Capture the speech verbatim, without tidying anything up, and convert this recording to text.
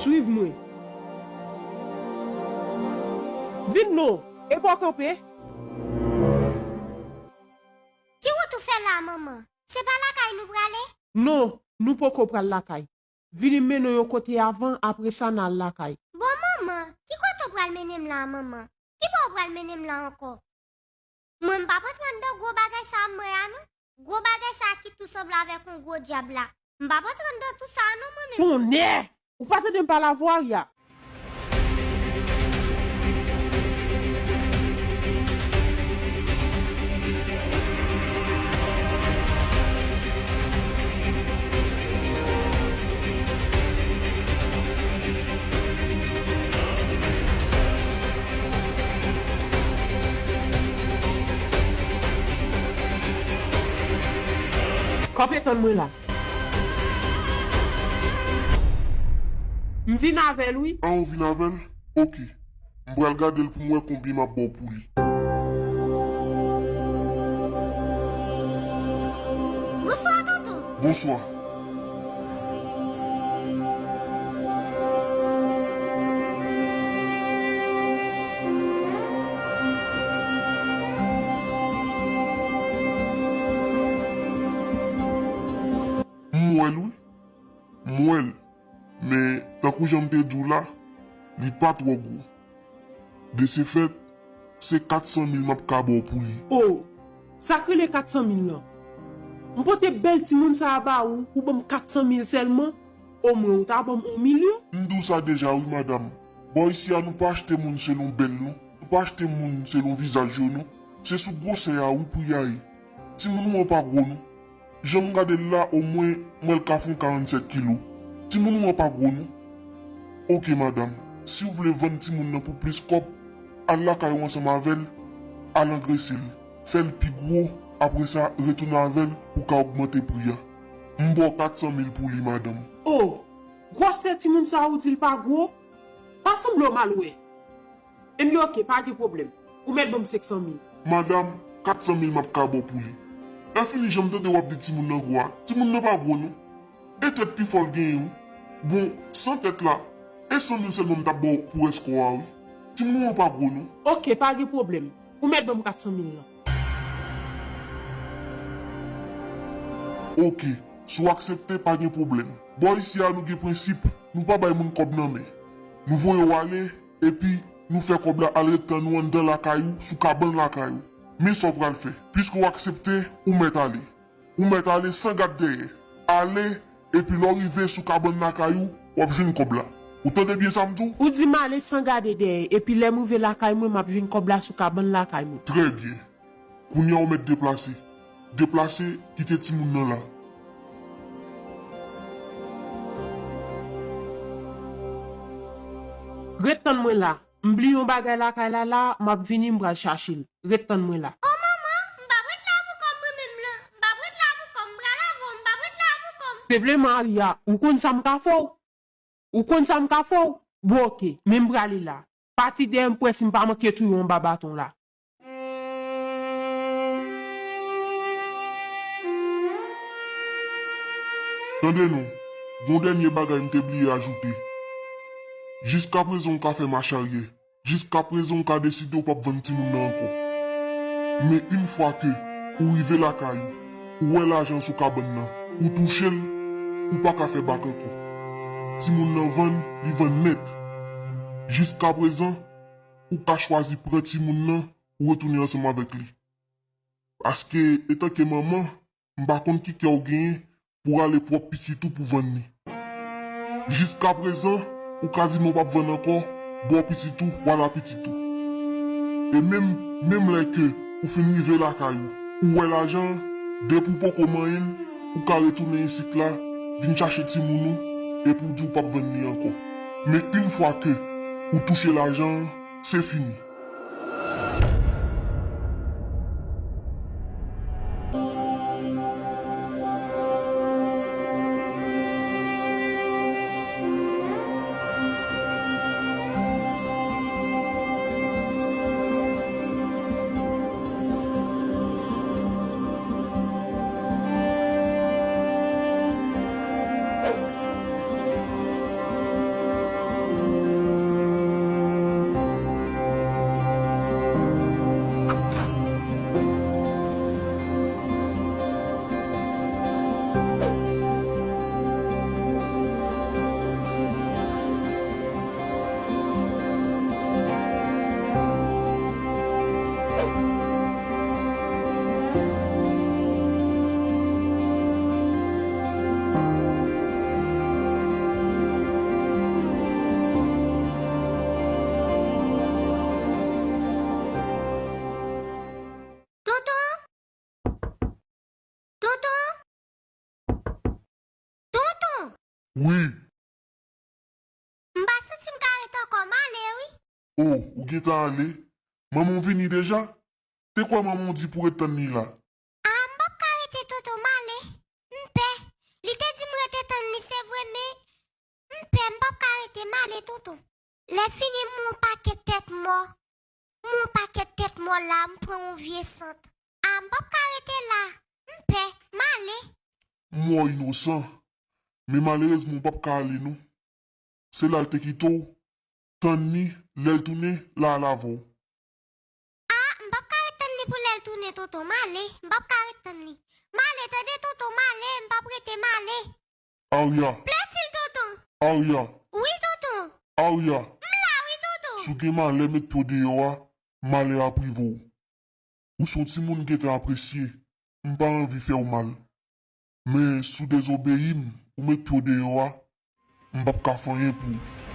Swiv mwen. Vin non, e pa w kanpe. Ki wout ou fè la, manman? Se pa lakay nou prale? Non, nou poko pral lakay. Vini m mennen w yon kote avan, apre sa n al lakay. Bon, manman, ki kote w pral mennen m la, manman? Ki bò w pral mennen m la ankò? Mwen, m p ap antre anndan gwo bagay sa a m wè a, non. Gwo bagay sa a ki tou sanble avèk yon gwo dyab la. M p ap antre anndan tou sa a, non, mwen menm. Tonnè! Ou pa tande m pale avè w, Arya? Kanpe tann mwen la. M vin avè l, wi. A, ou vin avè l? Oke. M pral gade l pou m wè konbyen m ap ba w pou li. Bonswa, tonton. Bonswa. M wè l, wi. M wè l. Men, tankou jan m te di w la, li pa twò gwo. De se fèt, se kat san mil m ap ka ba w pou li. O, sa k rele kat san mil lan? M pote bèl timoun sa a ba ou, ou ban m kat san mil sèlman? Omwen ou ta ban m yon milyon. M di w sa deja wi, madanm. Bò isi a, nou pa achte moun selon bèl, non. Nou pa achte moun selon vizaj yo, non. Se sou gwosè a wi pri a ye. Timoun ou an pa gwo, non. Jan m gade l la, omwen, m wè l ka fè yon karannsèt kilo. Timoun ou an pa gwo, non. Oke, madanm. Si w vle vann timoun nan pou plis kòb, al lakay ou ansanm avè l, al angrese l. Fè l pi gwo, apre sa, retounen avè l pou w ka ogmante pri a. M ba w kat san mil pou li, madanm. O! Gwosè timoun sa a ou di l pa gwo? Pa sanble w mal wè. Ebyen, oke, pa gen pwoblèm. Ou mèt ban m senk san mil. Madanm, kat san mil m ap ka ba w pou li. Lè fini, jan m tande w ap di timoun nan gwo a, timoun nan pa gwo, non. E tèt pifò l genyen, wi. Bon, san tèt la, e san mil sèlman m t ap ba w pou rès kò a, wi. Timoun ou an pa gwo, non. Oke, pa gen pwoblèm. Ou mèt ban m kat san mil lan. Oke, si w aksepte, pa gen pwoblèm. Bò isi a, nou gen prensip, nou pa bay moun kòb nan men. Nou voye w ale, epi nou fè kòb la al ret tann ou anndan lakay ou, sou kabann lakay ou. Men sa w pral fè. Piske w aksepte, ou mèt ale. Ou mèt ale san gade dèyè. Ale, epi lè w rive sou kabann lakay ou, w ap jwenn kòb la. Ou tande byen sa m di w? Ou di m ale san gade dèyè, epi lè m rive lakay mwen, m ap jwenn kòb la sou kabann lakay mwen. Trè byen. Kounye a ou mèt deplase. Deplase, kite timoun nan la. Ret tann mwen la. M bliye yon bagay lakay la la, m ap vini, m pral chache l. Ret tann mwen la. O manman, m p ap ret la pou kò m mwen menm lan. M p ap ret la pou kò m, m pral avè w, m p ap ret la pou kò m. Senpleman, Arya, ou konn sa m ka fè w. Ou konn sa m ka fè w. Bon, oke, men m prale la. Pati dèyè m pou wè si m pa manke touye w anba baton la. Tande non, gon dènye bagay m te bliye ajoute. Jiskaprezan ou ka fè macharyè. Jiskaprezan ou ka deside ou p ap vann timoun nan ankò. Men yon fwa ke ou rive lakay ou, ou wè lajan sou kabann nan, ou touche l, ou pa ka fè bak ankò. Timoun nan vann, li vann nèt. Jiskaprezan, ou ka chwazi pran timoun nan ou retounen ansanm avèk li. Paske, etanke manman, m pa konn ki kè w genyen pou w rale pwòp pitit ou pou vann li. Jiskaprezan, ou ka di non w p ap vann ankò, ba w pitit ou, w al a pitit ou. E menm, menm lè ke ou fin rive lakay ou, ou wè lajan an, depi w poko manyen l, ou ka retounen isit la, vin chache timoun ou, epi w di w p ap vann li ankò. Men yon fwa ke ou touche lajan an, se fini. Wi. M pa santi m ka ret ankò, m ale wi. O, ou gentan ale? Manman w vini deja? Te kwè manman w di pou ret tann li la. A, m p ap ka rete, tonton, m ale. M pè. Li te di m rete tann li, se vre, men m pè, m p ap ka rete, m ale, tonton. Lè fini, m wè yon pakèt tèt mò. M wè yon pakèt tèt mò la, m pran yon vye sant. A, m p ap ka rete la. M pè, m ale. M wè w inosan, men malerezman w p ap ka ale non. Se la l te kite w. Tann li, lè l tounen, l a al avè w. A, m p ap ka ret tann li pou lè l tounen, tonton. M ale, m p ap ka ret tann li. M ale, tande, tonton, m ale, m p ap rete, m ale. Arya. Plèti l, tonton. Arya. Wi, tonton. Arya. M la, wi, tonton. Si w gen malè, met pye w deyò a, malè ap rive w. Ou se yon timoun m gentan apresye, m pa anvi fè w mal. Men si w dezobeyi m, ou met pye w deyò a, m p ap ka fè anyen pou ou.